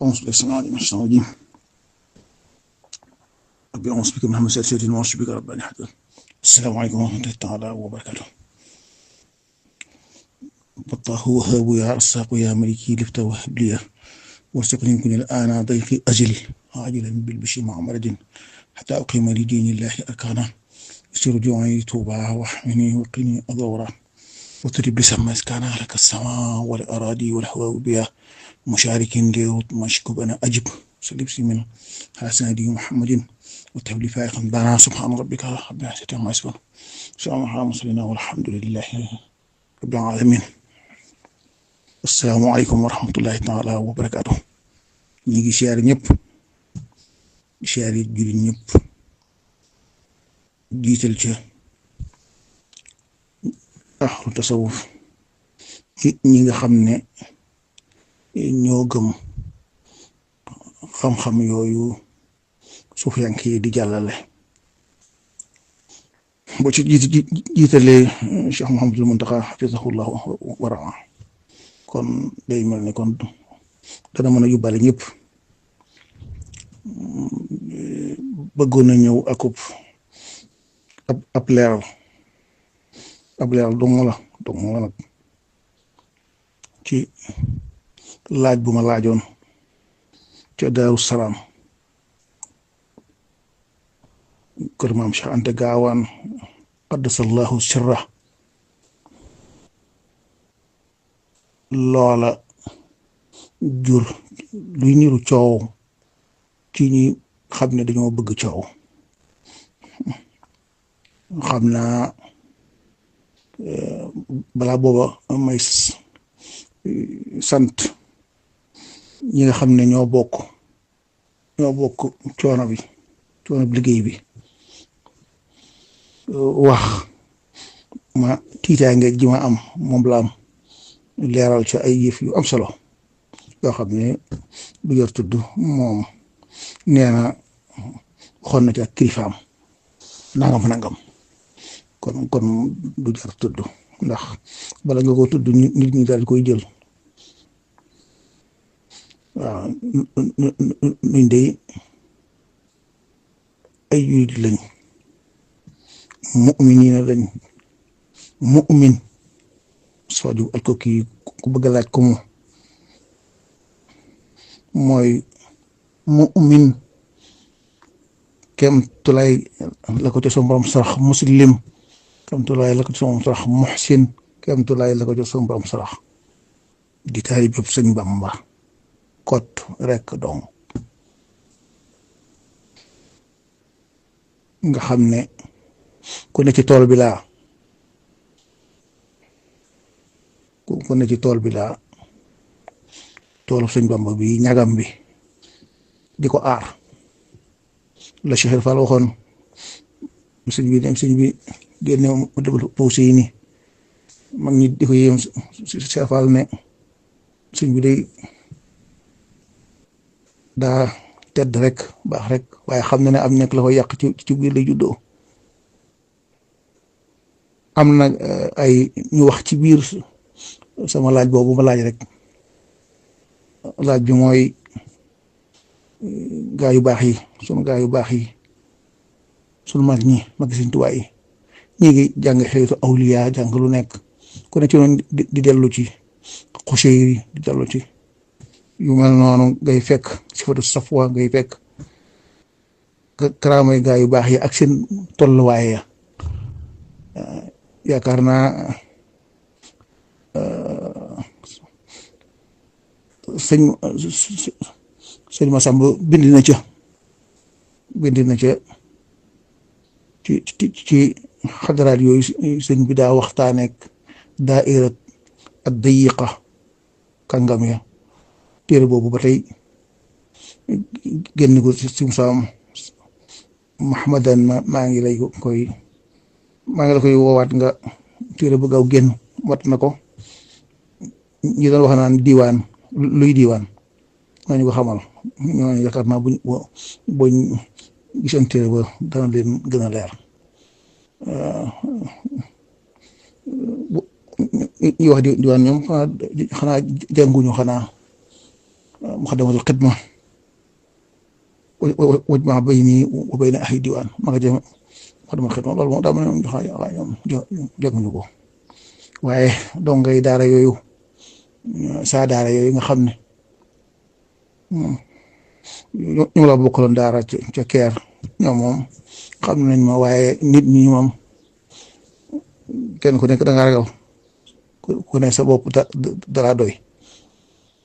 أعوذ بالله من الشيطان الرجيم. ربي أعوذ بك من همزات الشياطين وأعوذ بك رب أن يحضرون. السلام عليكم ورحمة الله تعالى وبركاته. بطاه وهاب يا رزاق يا ملكي لفت وهب لي وارزقني من الآن ضيق أجل عاجلا بالبشر مع مرد حتى أقيم لدين الله أركانا يسر جوعي توبا واحمني وقني أضورا وترب لسما كان لك السماء والأراضي والهواء بها مشارك ليوت مشكوب أنا أجب سلبسي من حسن دي محمد وتبلي فائقا بنا سبحان ربك رب العزة عما يصفون سلام على المرسلين والحمد لله رب العالمين. asalaamaaleykum wa rahmatullahi taala wa barakaatu. ñi ngi siyaar ñëpp siyaar yi jullit ñëpp jiital ca ahlu tasawuf ñi nga xam ne ñoo gëm xam-xam yooyu suufiyanke yi di jàllale boo ci jiitalee Cheikh Mouhamadul Muntaxa xafisahullahu wa raa kon day mel ni kon dana mën a yóbbaale ñëpp. bëggoon na ñëw akub ab leeral dong la nag ci laaj bu ma laajoon ca Daaru Salaam kër maam Cheikh Anta Gaawaan qaddasallahu sirra loola jur luy niru coow ci ñi xam ne dañoo bëgg coow. xam naa balaa booba may sant ñi nga xam ne ñoo bokk coono bi liggéey bi wax ma tiitaange ji ma am moom la am leeral ci ay yëf yu am solo yoo xam ne du yor tudd moom nee na waxoon na ci ak kilifaam nangam kon du jar tudd ndax bala nga ko tudd nit ñi daal koy jël. waaw nuñ dey ay julit lañ mu'miniina lañ mu'min sooju alkoki ku bëgg a laaj ko mooy mu'min kem tulaay la ko ci sama borom sarax muslim kem tulaay la ko ci sama borom sarax muhsin kem tulaay la ko ci sama borom sarax di taalibe bépp Sëñ Bamba kot rek dong nga xam ne ku ne ci tool bi laa ku ne ci tool bi laa toolu Sëñ Bamba bi ñagam bi di ko aar la Cheikh Fall waxoon sëñ bi génne mu déglu pause yi nii mag ñi di ko yéem Cheikh Fall ne sëñ bi day daa tedd rek baax rek waaye xam na ne am nekk la koy yàq ci biir lay juddoo. am na ay ñu wax ci biir sama laaj boobu ma laaj rek laaj bi mooy gaa yu baax yi sunu gaa yu baax yi sunu mag ñi mag Sëñ Tuubaa yi ñi ngi jàng xeetu awliya jàng lu nekk ku ne ci noonu di dellu ci Xuseyri di dellu ci yu mel noonu ngay fekk sifatu safwa ngay fekk karaamay gaa yu baax yi ak seen tolluwaay ya yaakaar naa sëñ Masamba bind na ca ci xadaraat yooyu sëñ bi daa waxtaaneek daairat ad dayiqa kàngam ya téere boobu ba tey génn ko si Musaa Mahmadan maa ngi la koy woowaat nga téere bu gaaw génn wat na ko ñi doon wax naan diiwaan luy diiwaan nañu ko xamal ñooñu yaakaar naa buñ gisoon téere ba dana leen gën a leer. ñi wax diiwaan ñoom xanaa jànguñu xanaa muxaddamatul xidma wajma bayni wa bayna ahli diwaan ma nga jëm muxaddamatul xidma loolu moom daa mel ne ñoom joguñu ko waaye dongay daara yooyu saa daara yooyu nga xam ne ñu la bokkaloon daara ca keer ñoom moom xam nañ ma waaye nit ñi moom kenn ku nekk da nga ragal ku ne sa bopp dara doy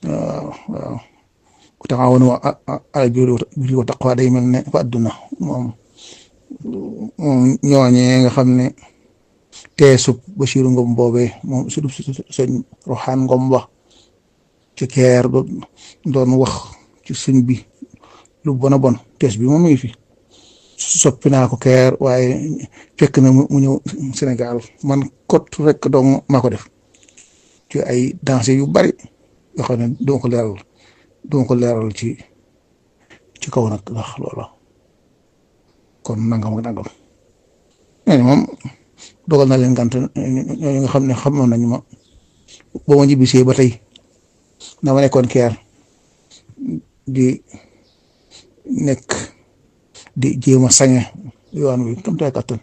waaw ku taxawoon alal birri wa taqwa day mel ne fa adduna moom ñooñee nga xam ne teesub Basiiru Ngom boobee moom sudub sëñ Roxaan Ngom ba ci keer doon wax ci sëñ bi lu bon a bon tees bi moom ngi fi soppi naa ko keer waaye fekk na mu ñëw Sénégal man kot rek dong maa ko def ci ay danse yu bari yoo xam ne duma ko leeral ci kaw nag ndax loola kon nangam ak nangam ñooñu moom dogal na leen gànt ñooñu nga xam ne xamoon nañu ma ba ma ñibbisee ba tey na ma nekkoon keer di nekk di jéem a sañe yoon wi tam tay kattan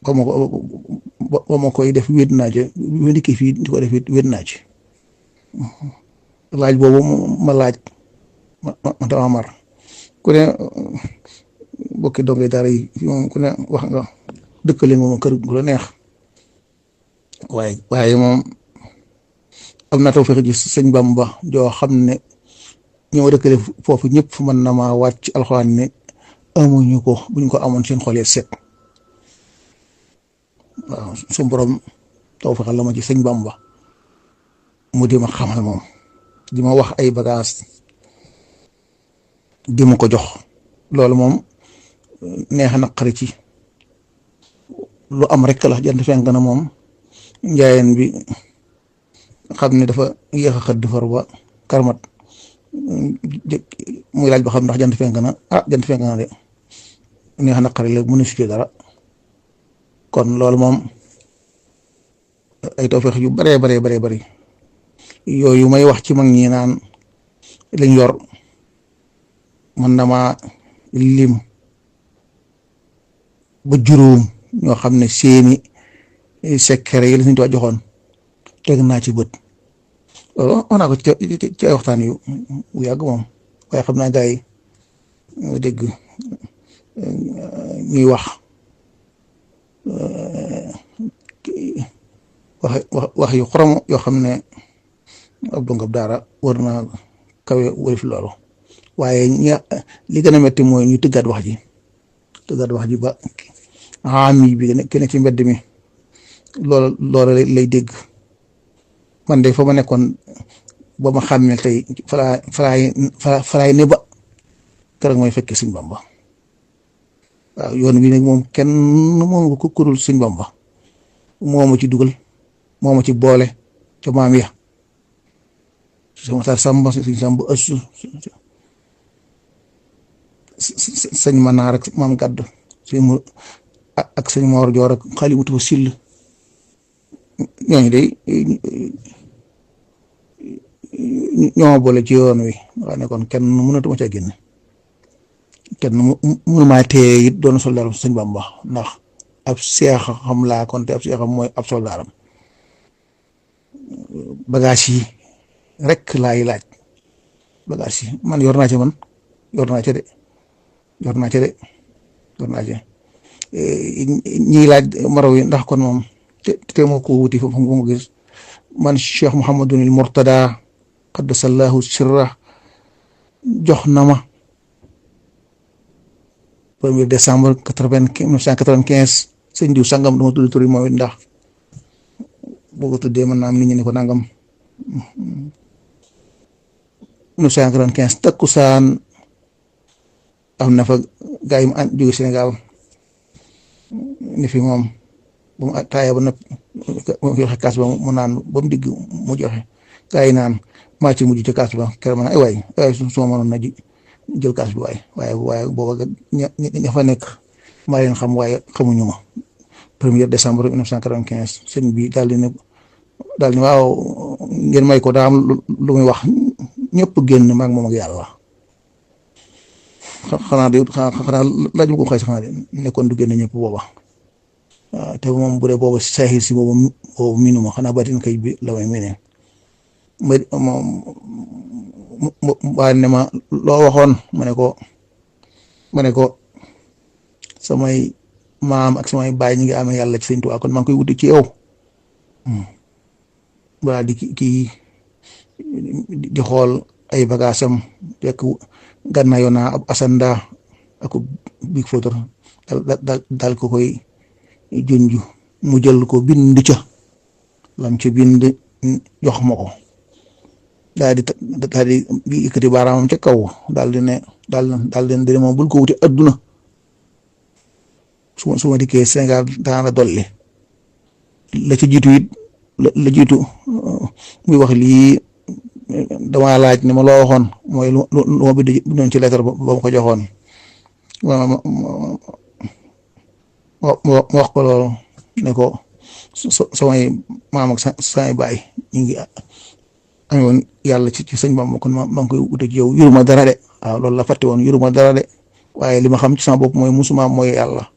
ba ma koy def wéet naa ci bi ndikki fii di ko def wéet naa ci laaj boobu ma laaj ma dama mar ku ne bokki dongay dara yi moom ku ne wax nga dëkkale moom kër gu la neex waaye moom am na tawfeex ji sëñ Bamba joo xam ne ñi ma dëkkale foofu ñëpp mën na maa wàcc ci alxuraan ne amuñu ko buñ ko amoon seen xol yi set waaw su borom tawfeexal la ma ci sëñ Bamba mu di ma xamal moom di ma wax ay bagage di ma ko jox loolu moom neex a naqari ci lu am rek la jant fenk na moom njaayeen bi xam ne dafa yéex a xëdd far ba karmat muy laaj ba xam ndax jant fenk na jant fenk na de neex a naqari la mënu si ci dara kon loolu moom ay tawfeex yu baree bari yooyu may wax ci mag ñi naan lañ yor man dama lim ba juróom ñoo xam ne seeni secret yi la suñu joxoon teg naa ci bët loolu wax naa ko ci ay waxtaan yu yàgg moom waaye xam naa gars yi dégg ñuy wax yu xorom yoo xam ne ab dongab daara war naa kawe wërif loolu waaye li gën a metti mooy ñu tëggaat wax ji ba ami bi kenn ci mbedd mi loolu lay dégg man de fa ma nekkoon ba ma xam ne tey falaay ne ba keroog mooy fekkee Sëñ Bamba waaw yoon wi nag moom kenn moom ko kurul Sëñ Bamba moo ma ci dugal moo ma ci boole ca maam ya sama tar samba Sëñ Samba ëssu sëñ Manaar ak maam Gàdd ak sëñ Moor Joor ak xali mutu fa sill ñooñu de ñoo boole ci yoon wi nga ne kon kenn mënatuma ca génn kenn mënu maa téye it doon soldaar Sëñ Bamba ndax ab seex xam laa kon te ab seexam mooy ab soldaaram bagage yi rek laay laaj bagage yi man yor naa ca de ñiy laaj maraw yi ndax kon moom te moo ko wuti foofu mu gis man Cheikh Mouhamadunil Mourtada qaddasallahu sirra jox na ma 1er décembre 1995 sëñ diw sangam dama tudd tur yi mooy ndax boo ko tuddee mën naa am nit ñi ne ko nangam 1995 takkusaan am na fa gaa yi mu jóge Sénégal ni fi moom ba mu taaya ba nag mu joxe kaas ba mu naan ba mu digg mu joxe gaa yi naan maa ci mujj ci kaas ba keroog ma ne ay waay su ma mënoon na jël kaas bi waaye booba ña fa nekk maa leen xam waaye xamuñu ma 1er décembre 1995 sëñ bi daal di ne daal ni waaw ngeen may ko daa am lu muy wax ñëpp génn maag moom ak yàlla xanaa laaj bu ko xëy xanaa nekkoon du génn ñëpp booba waaw te moom bu dee booba saaxir si boobu miinu ma xanaa batin kay bi la may meneen waa ne ma loo waxoon ma ne ko samay maam ak samay baay ñi ngi amee yàlla ci Sëñ Tuubaa kon maa ngi koy wuti ci yow balaa di kii di xool ay bagaasam fekk gànnaayoo naa ab asanda ak big fotor dal ko koy junju mu jël ko bind ca lam ca bind jox ma ko daal di yëkkati baaraamam ca kaw daal di ne daal di moom bul ko wuti adduna su ma dikkee Sénégal dana la dolli la ci jiitu it la jiitu muy wax lii dama laaj ne ma loo waxoon mooy lu ma bindoon ci lettre ba ma ko joxoon ma wax ko loolu ne ko samay maam ak samay baay ñu ngi amoon yàlla ci sëñ Bamba kon maa ngi koy wute ci yow yuruma dara de waaw loolu la fàtte woon yuruma dara de waaye li ma xam ci sama bopp mooy musuma mooy yàlla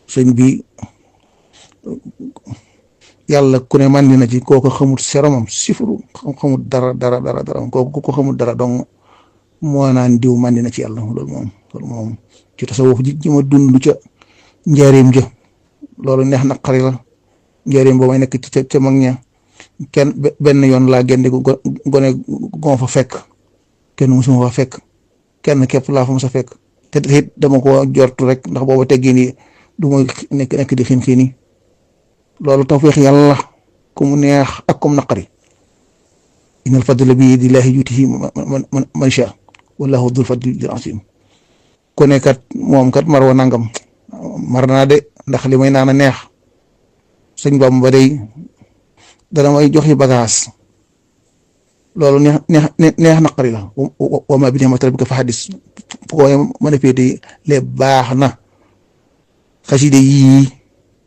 sëñ bi yàlla ku ne mandi na ci kooku xamut seromam sifru xamut dara kooku ko xamut dara donc moo naan diw mandi na ci yàlla loolu moom ci tasawuf ji ma dund ca njaareem ja loolu neex na xari la njaareem ba may nekk ca mag ña kenn benn yoon laa génne gone gon fa fekk kenn musuma fa fekk kenn képp laa fa mos a fekk te it dama ko jortu rek ndax booba teggee nii du ma nekk di xiin loolu tawfeex yàlla ku mu neex ak ku mu naqari innal fadla bi yadillaahi yu'tiihi man shaa wallaahu dul fadlil aziim ku ne kat moom kat mar wa nangam mar naa de ndax li may naan a neex sëñ Bamba day dana may joxi bagage loolu neex naqari la wa maa bi ni'mati rabbika fa haddis fu ko mën a féete le baax na xasida yii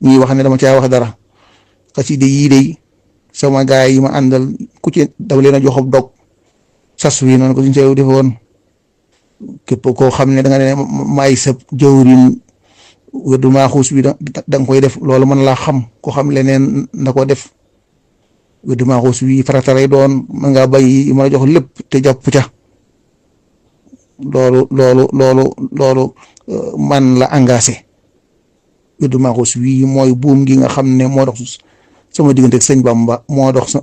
ñuy wax ne dama caa wax dara xasida yii day sama gaay yi ma àndal ku ci dama leen a joxob dog sas wi noonu ko suñu sew defe woon képp koo xam ne da nga ne maay sa jawrin wérdu maaxuus bi da nga koy def loolu mën laa xam ko xam leneen na ko def wérdu maaxuus bi farata lay doon mën ngaa bàyyi mën a jox lépp te jàpp ca loolu man la engagé wérdu maaxuus wi mooy buum gi nga xam ne moo dox sama diggante ak sëñ Bamba moo dox sa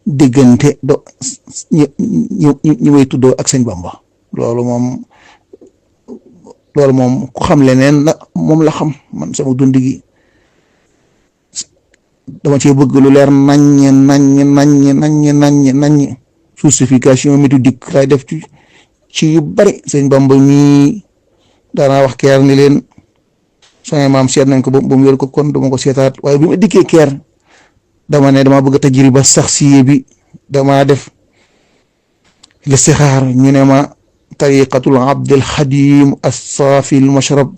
diggante ñi may tuddoo ak sëñ Bamba loolu moom ku xam leneen la moom la xam man sama dund gi dama cee bëgg lu leer naññ justification méthodique lay def ci yu bari sëñ Bamba mii daanaa wax keer ni leen sama maam seet nañ ko ba mu wér ko kon dama ko seetaat waaye bi ma dikkee keer dama ne dama bëgg tajriba saxsiye bi dama def listixaar ñu ne ma tariqatul abdil xadim as-saafil mashrab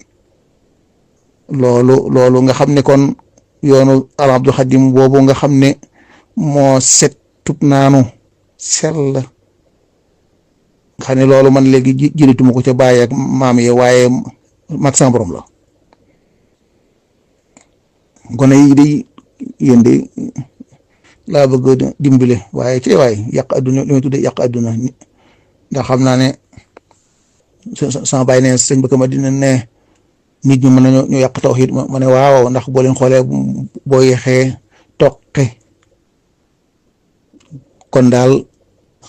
loolu nga xam ne kon yoonu al abdul xadim boobu nga xam ne moo set tub naanu sell nga xam ne loolu man léegi jëlituma ko ca bàyyi ak maam yi waaye mag sama borom la gone yi day yéen de laa bëgg dimbale waaye ci waay yàq adduna li may tudde yàq adduna ndax xam naa ne sama bàyyi ne sëñ bëgg ma dina ne nit ñi mën nañu ñu yàq tawxiid ma ne waaw ndax boo leen xoolee boo yeexee toqe kon daal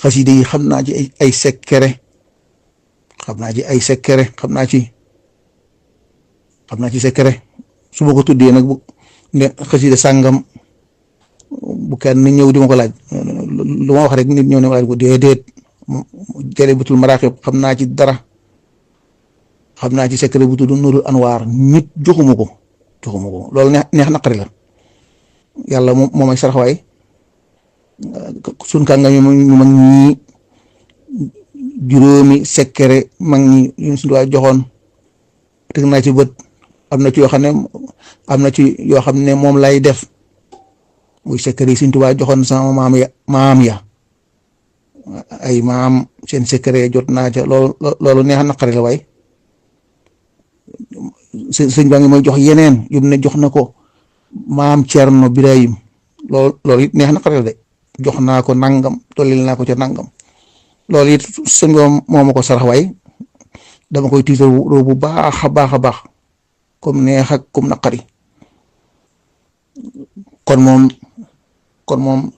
xasida yi xam naa ci ay sekkere xam naa ci sekkere su ma ko tuddee nag ne xasida sàngam bu kenn ñëw di ma ko laaj lu ma wax rek nit ñëw ne ma laaj ko déedéet Jalbatul Maraqib xam naa ci dara xam naa ci secret bu tudd Nuurul Anwaar nit joxuma ko loolu neex naqari la yàlla moo may saraxwaay sun kànga ñu mag ñi juróomi secret mag ñi ñu suñu waa joxoon teg naa ci bët am na ci yoo xam ne moom lay def muy secret yi Sëñ Tuubaa joxoon sama maam ya ay maam seen secret jot naa ca loolu neex na naqari la waay sëñ baa ngi may jox yeneen yu ne jox na ko maam Cerno Birahim loolu it neex na naqari la de jox naa ko nangam dollil naa ko ca nangam loolu it sëñ bi moo ma ko sarax waay dama koy tiital bu baax a baax a baax comme neex ak comme naqari kon moom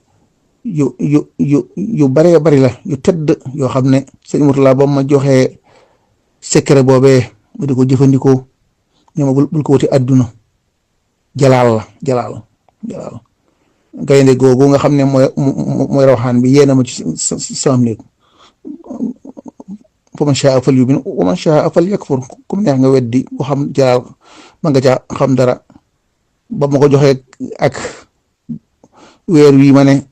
yu baree bari la yu tedd yoo xam ne sëñ Murtala ba ma joxee secret boobee ma di ko jëfandikoo ñooma bul ko wuti àdduna jalaal gaynde googu nga xam ne mooy rawxaan bi yéena ma ci sama néeg fa man shaa fal yu'min wa man shaa fal yakfur comme neex nga weddi boo xam jalaal ma nga ca xam dara ba ma ko joxee ak weer wi ma ne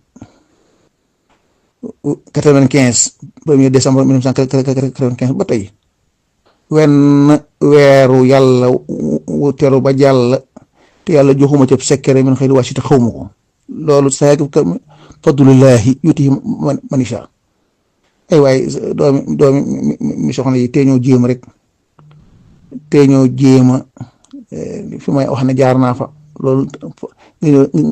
95 1er décembre 1995 ba tey wenn weeru yàlla wu teru ba jàll te yàlla joxuma ca secret min xëy waasita xawma ko loolu saa fadlullahi yutihi man yasha ay waay doomi mi soxna yi tee ñoo jéem rek tee ñoo jéema fi may wax ne jaar naa fa loolu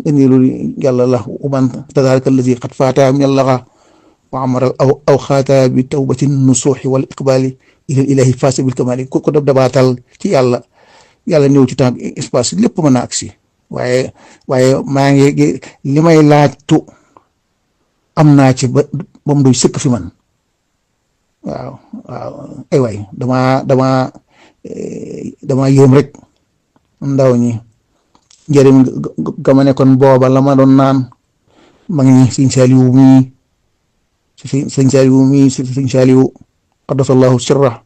indi lu yàlla la uman tadalika allazi qad fata min allaha wa amara aw xaata bi tawbati nusuuxi wal iqbali ila ilahi fasa bil kamali ko dabaatal ci yàlla ñëw ci temps espace lépp mën na agsi waaye maa ngi li may laajtu am naa ci ba mu doy sëkk fi man waaw ay waay dama yéem rek ndaw ñi njëriñ gama nekkoon booba la ma doon naan ma ngi Sëñ Saaliwu qaddasallahu sirra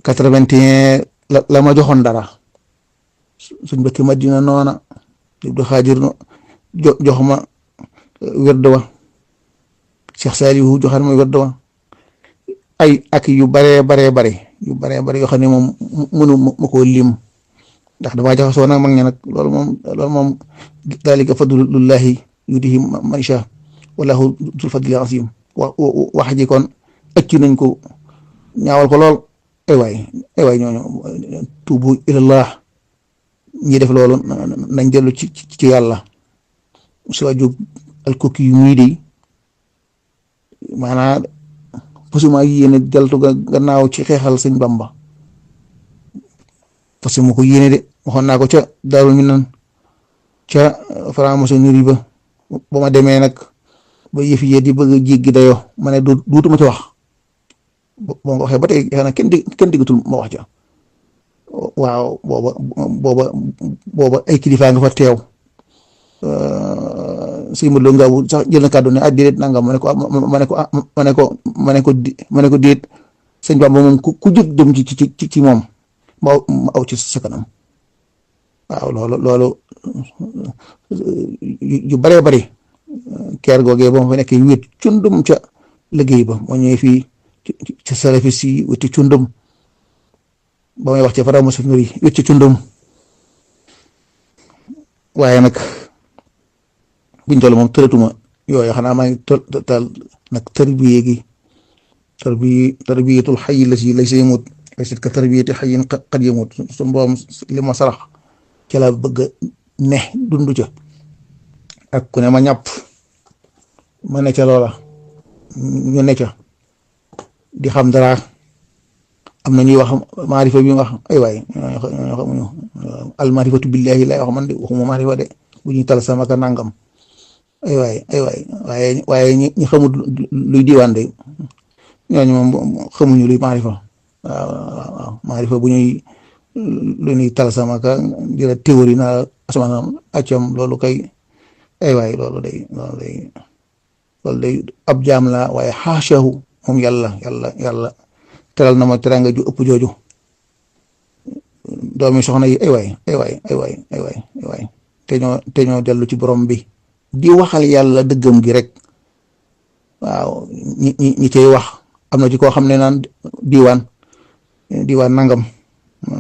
81 la ma joxoon dara suñ bëkki Madina noona Abdou Xaadir jox ma wérd wa Cheikh Saaliwu joxal ma wérd wa ay ak yu bare yoo xam ne moom mënu ma koo lim ndax damaa jaxasoo nag mag ña nag loolu moom dalika fadlullahi yutihi man yasha wallahu dul fadli azim wax ji kon ëcc nañ ko ñaawal ko lool ay waay ñooñu tuubu ilallah ñi def loolu nañ dellu ci yàlla su wàjju alkooki yu muy di maanaa posuma yéene deltu gannaaw ci xeexal sëñ Bamba parce que mu ko yéene de waxoon naa ko ca Daarul Minan ca franc-maçonnerie ba ma demee nag ba yëf yi di bëgg a jéggi dayoo ma ne duutuma ci wax boo nga waxee ba tey xanaa kenn diggatul ma wax ca waaw booba ay kilifa nga fa teew si ma loo ngaabu sax jël na kàddu ne déet nangam ma ne ko déet sëñ Bamba moom ku jóg dem ci moom ma aw ci sa kanam waaw loolu yu baree bari keer googee ba ma fa nekkee wét cundum ca liggéey ba moo ñëwee fii ca salafis yi wéti cundum ba may wax ca franc-maçonnerie wét ci cundum waaye nag biñ toll moom tëratuma yooyu xanaa maa ngi tal nag tarbiyatul xay la si laysa yamut laysa ka tarbiyati xayin qad yamut su mboom li ma sarax ca la bëgg ne dund ca ak ku ne ma ñàpp ma ne ca loola ñu ne ca di xam dara am na ñuy wax maarifa bi wax ay waay ñoo xamuñu al maarifatu billahi lay wax man de waxuma maarifa de bu ñuy tal sama ka nangam ay waay waaye ñi xamul luy diwaan de ñooñu moom xamuñu luy maarifa waaw maarifa bu ñuy lu ñuy tal sama ka jëla théorie na asamaan accam loolu kay ay waay loolu day ab jaam la waaye xaashahu moom yàlla teral na ma teranga ju ëpp jooju doomi soxna yi ay waay te ñoo dellu ci borom bi di waxal yàlla dëggam gi rek waaw ñi cay wax am na ci koo xam ne naan diwaan nangam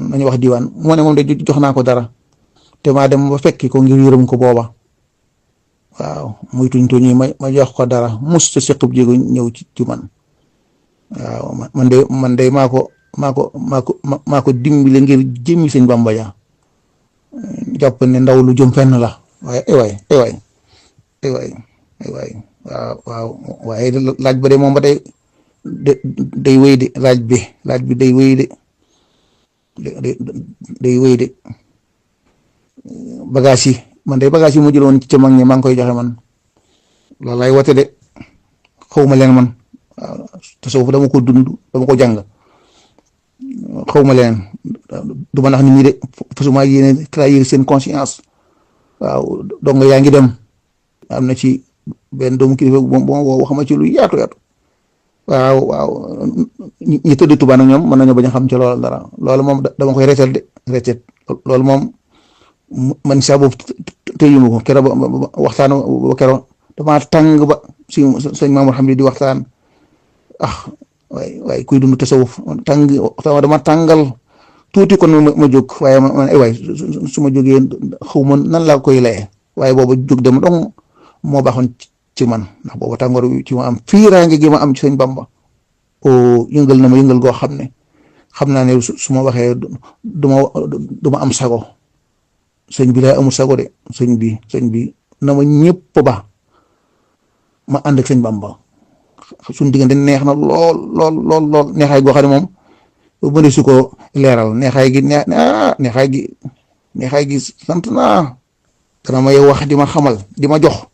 nañu wax diwaan moo ne moom de jox naa ko dara te maa dem ba fekki ko ngir yërëm ko booba waaw muy tuñ tuñ ma jox ko dara mus ta sequb jéego ñëw ci man. waaw man de maa ko dimbale ngir jëmmi sëñ Bamba ja jàpp ne ndaw lu jëm fenn la waaye waaw waaye laaj ba de moom ba day wéy de laaj bi day wéy de day wéy de bagage yi man de bagage yi mu jëloon ci mag ñi maa ngi koy joxe man loolu lay wote de xawma leen man waaw tasawuf dama ko dund dama ko jàng xawma leen du ma nax nit ñi de fasuma yéene trahir seen conscience waaw donc yaa ngi dem am na ci benn doomu kilifa bu ma wax ma ci lu yaatu waaw ñi tëdd Tuubaa nag ñoom mën nañoo bañ a xam ci loolu dara loolu moom dama koy retet loolu moom man saa boobu tëyuma ko keroog ba waxtaan ba keroog damaa tàng ba si sëñ Mamour xam ne di waxtaan waaye kuy dund tasawuf dama tàngal tuuti kon ma jóg waaye man su ma jógee xaw ma nan laa koy laye waaye boobu jóg dem dong moo baaxoon ci man ndax boobu tàngoor ci ma am fiiraange gi ma am ci sëñ Bamba o yëngal na ma yëngal goo xam ne xam naa ne su ma waxee du ma am sago sëñ bi lay amul sago de sëñ bi na ma ñëpp ba ma ànd ak sëñ Bamba suñ diggante neex na lool neexaay goo xam ne moom mëne su ko leeral neexaay gi sant naa dana may wax di ma xamal di ma jox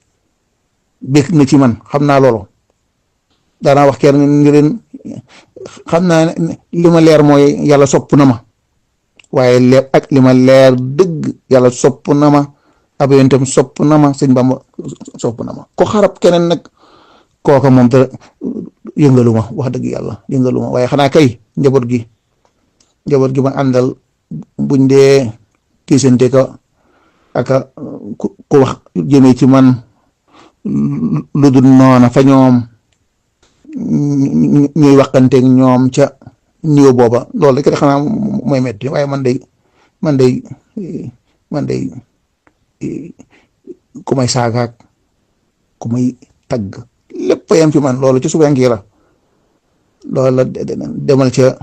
bég na ci man xam naa loolu daanaa wax kenn ni leen xam naa li ma leer mooy yàlla sopp na ma waaye leer ak li ma leer dëgg yàlla sopp na ma ab yonentam sopp na ma sëñ Bamba sopp na ma ko xarab keneen nag kooka moom dara yëngalu ma wax dëgg yàlla yëngalu ma waaye xanaa kay njaboot gi ma àndal buñ dee kiisante ko aka ku wax jëmee ci man lu dul noona fa ñoom ñuy waxanteeg ñoom ca niveau booba loolu rek xanaa mooy metti waaye man day ku may saagaak ku may tagg lépp yam ci man loolu ci subanki la loolu la demal ca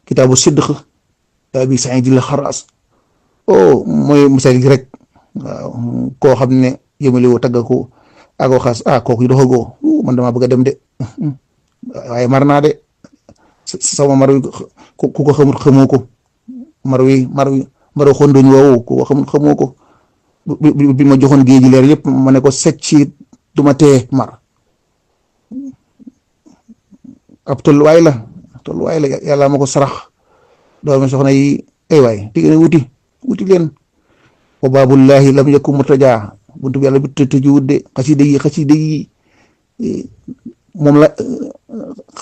kitaabu sidq bi Saïd al-Xarras mooy misal gi rek waaw koo xam ne yëmali woo tagg ko ako xas kooku yi doxagoo man dama bëgg a dem de waaye mar naa de sama mar wi ku ko xamul xamoo ko mar xondoñ woowu ku ko xamul xamoo ko bi ma joxoon géej gi leer yëpp ma ne ko secc duma tee mar ab tolluwaay la yàlla ma ko sarax doomi soxna yi waay tigane wuti leen wa baabullahi lam yakun murtajaa buntu bi yàlla bi tëju wudde xasida yi moom la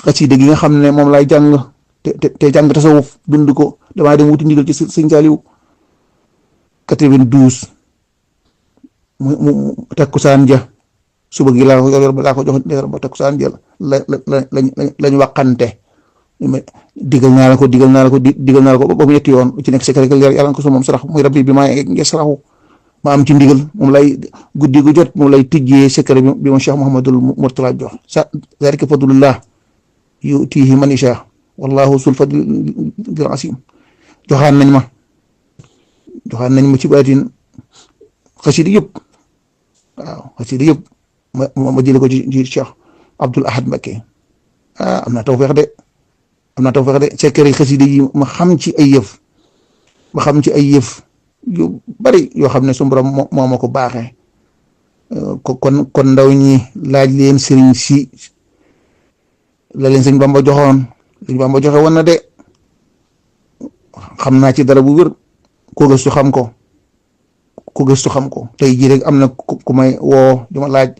xasida gi nga xam ne moom lay jàng te jàng tasawuf dund ko damaa dem wuti ndigal ci sëñ Saaliw 92 mu takkusaan ja suba gi laa ko jox ba takkusaan ja lañ waxante digal naa la ko ba mu ñetti yoon ci nekk secrétaire yàlla ko so moom sarax muy rabbi bi maa ngi saraxu ma am ci ndigal moom lay guddi gu jot moom lay tijjee secret bi ma Cheikh Mouhamadul Mourtala jox zalika fadlullah yutihi man yasha wallahu sul fadlil asim joxaan nañ ma ci baatin xasida yëpp ma jële ko ci Cheikh Abdoul Ahad Mbacké am naa tawfeex de secret xasida yi ma xam ci ay yëf yu bari yoo xam ne su borom moo ma ko baaxee kon ndaw ñi laaj leen sëriñ si la leen sëñ Bamba joxoon sëñ Bamba joxe woon na de xam naa ci dara bu wér ko gëstu xam ko tey jii rek am na ku may woo di ma laaj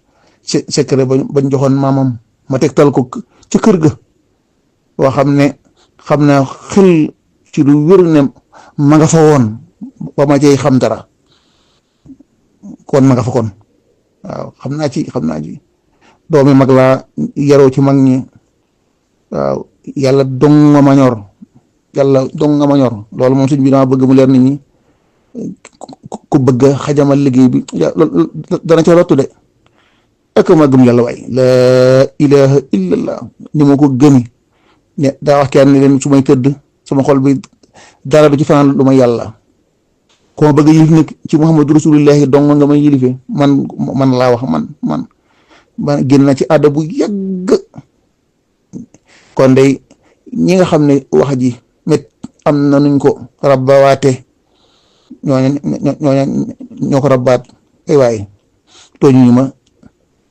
secret bañ joxoon maamam ma tegtal ko ci kër ga boo xam ne xam naa xel ci lu wér ne ma nga fa woon ba ma cay xam dara kon ma nga fa kon waaw xam naa ci doomi mag laa yaroo ci mag ñi waaw yàlla dong nga ma ñor loolu moom suñ bi dama bëgg mu leer nit ñi ku bëgg xajamal liggéey bi dana ca lottu de ak ma gëm yàlla waay laa ilaha illallah ni ma ko gëmi ne daa wax kenn leen su may tëdd sama xol bi dara du ci fanaan lu ma yàlla ko ma bëgg yilif nag ci muhammadu rasulillahi dong nga may yilife man laa wax man génn na ci àdda bu yàgg kon day ñi nga xam ne wax ji met am na nuñ ko rabbawaate ñoo ko rabbaat ay waay tooñuñu ma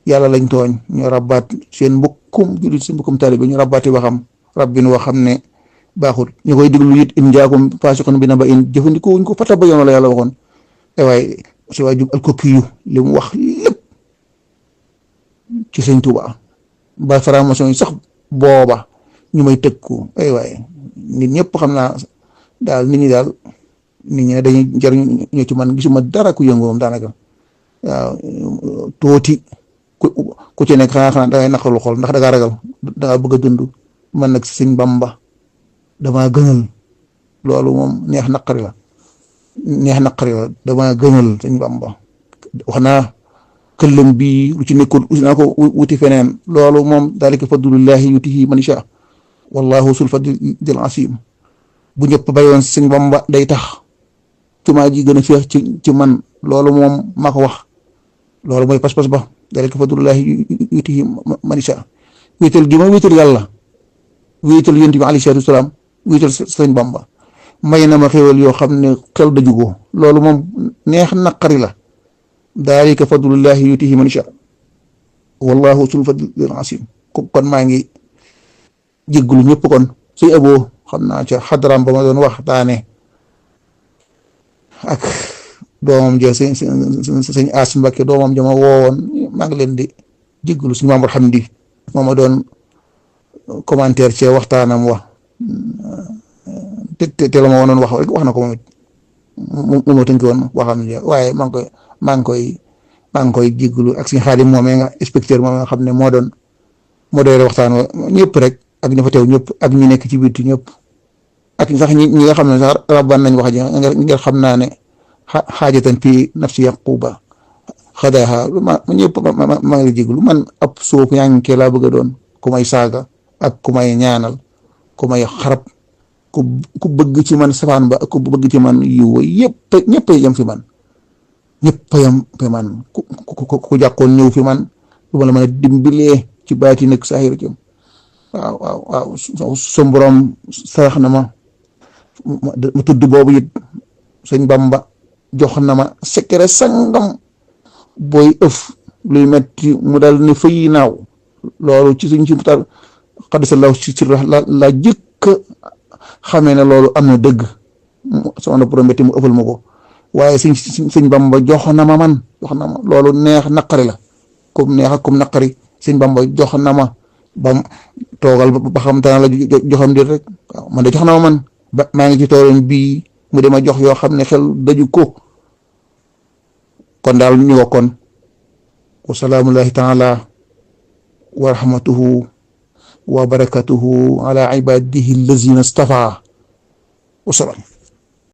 yàlla lañ tooñ ñoo rabbaat seen mbokkum jullit seen mbokkum taalibe ñu rabbaati waxam rabbin woo xam ne baaxul ñu koy déglu it in jaakum faasiqun bi naba'in jëfandikoo wuñ ko fatabayyanu la yàlla waxoon ay waay si waay jub alkokiyu li mu wax lépp ci sëñ Tuubaa ba formation yi sax booba ñu may tëkku ay waay nit ñëpp xam naa daal nit ñi dañuy jariñ ñoo ci man gisuma dara ku yëngu moom daanaka waaw tuuti ku ci nekk xanaa dangay naqarlu xol ndax dangaa ragal dangaa bëgg a dund man nag sëñ Bamba damaa gënal loolu moom neex naqari la damaa gënal sëñ Bamba wax naa këllam bii lu ci nekkul usi naa ko wuti feneen loolu moom daalika fadlullahi yutihi man yasha wallahu sul fadlil asim bu ñëpp bayoon sëñ Bamba day tax jumaa ji gën a féex ci man loolu moom maa ko wax loolu mooy pas-pas ba daalika fadlullahi yutihi man yasha wéetal gi ma wéetal yàlla wéetal yonent bi alayhi salaatu wasalaam wéetal sëñ Bamba may na ma xéwal yoo xam ne xel daju ko loolu moom neex naqari la daalika fadlullahi yutihi man yasha wallahu sul fadlil asim kon maa ngi jéggulu ñëpp kon suy aboo xam naa ca xadaraam ba ma doon waxtaane ak doomam ja sëñ As Mbakke doomam ja ma woowoon maa ngi leen di jéggulu suñu Maamor Hamdi moo ma doon commentaire ci waxtaanam wax te la ma woonoon wax rek wax na ko moom it mu ma tënki woon waxam ja waaye maa ngi koy jéggulu ak suñu Xaadim moomee nga inspecteur moom nga xam ne moo doon waxtaan wa ñëpp rek ak ñu fa teew ñëpp ak ñu nekk ci biir ñëpp ak sax ñi nga xam ne sax rabban nañ wax ji nga xam naa ne xaajatan fii nafsi yaquba xadaha ñëpp maa ngi jéglu man ab suuf ñànkee laa bëgg a doon ku may saaga ak ku may ñaanal ku may xarab ku bëgg ci man safaan ba ku bëgg ci man yiw yëpp ñëpp a yem fi man ñëpp a yem fi man ku jàqoon ñëw fi man lu ma la mën a dimbilee ci baati nag saahir jëm waaw su borom sarax na ma tudd boobu it sëñ Bamba jox na ma secret sangam booy ëf luy metti mu dal ne fay naaw loolu ci suñ si mutal xaddisallahu si la jëkk xamee ne loolu am na dëgg sama na pour metti mu ëffal ma ko waaye sëñ Bamba jox na ma loolu neex naqari la comme neex ak comme naqari sëñ Bamba jox na ma bam toogal ba xam dana la joxam dir rek waaw man de jox na ma man ba maa ngi ci toolam bii mu dema jox yoo xam ne xel daju ko kon daal ñu wakkoon wa salaamullahi taala wa rahmatuhu wa barakatuhu ala ibadihi allazina stafa wa salaam